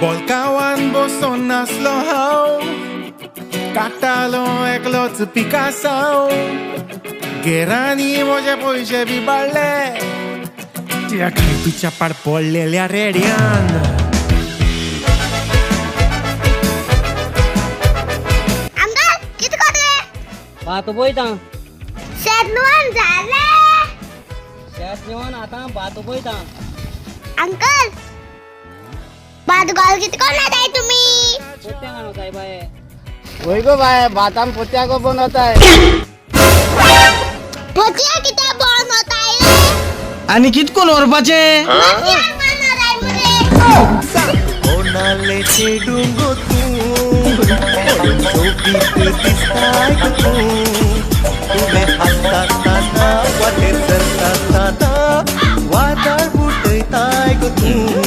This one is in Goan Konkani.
बोलकावान बसोन नासलो हांव, काडटालो एकलोच पिकासांव. गेरांनी म्हजे पयशे बी बाडले त्या खायतूच्या पाड पडलेल्या रेड्यान. अंकल कितें करता? भात उबयता. शेत लुवन जालें? शेत जेवण आतां भात उबयता. अंकल भात घाल कितें करना तुमी? पोत्या घालूं बाये. वय गो बाय, भातान पोत्या गो बनवताय. भोतिया कित्याक बनवताय रे? आनी कितकोन व्हरपाचें? भोतिया बनवताय मरे. कोणाले चेडूं गो तूं, सोबीत दिसताय गो तूं. तुवें हांसता आसतना वाटेर चलता आसतना वादळ उठयताय गो तूं.